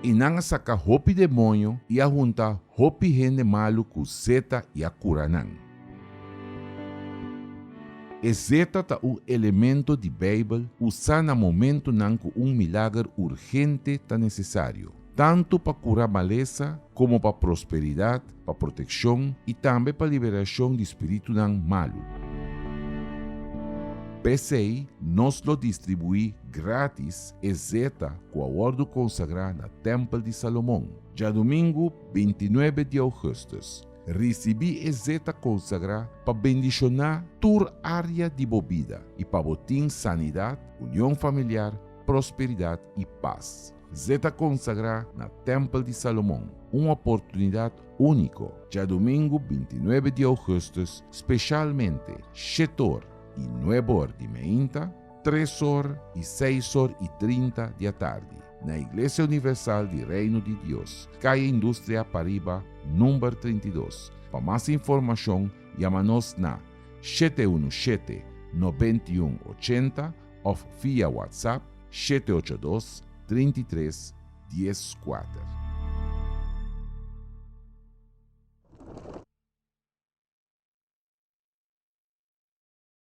I nan a saka hopi demoño i a hunta hopi hende malu ku zeta i a kura nan. E zeta ta un elemento di Beibel usá na momentunan ku un milager urgente ta nesesario, tantu pa kura malesa komo pa prosperidat, pa protekshon i tambe pa liberashon di spiritunan malu. P'esei nos lo distribuí grátis e zeta ku a wòrdu konsagrá na Tèmpel di Salomon, djadumingu 29 di ougùstùs. Risibí e zeta konsagrá pa bendishoná tur área di bo bida i pa bo tin sanidat, union familiar, prosperidat i pas. Zeta konsagrá na Tèmpel di Salomon, un oportunidat úniko, djadumingu 29 di ougùstùs, speshalmente shet'or i nueb'or di meinta, tres'or i seis'or i 30 di atardi, na Iglesia Universal di Reino di Dios, Kaya Industria Pariba, number 32. Pa mas informashon, yama nos na 717 91 80 òf via WhatsApp 782 33 14.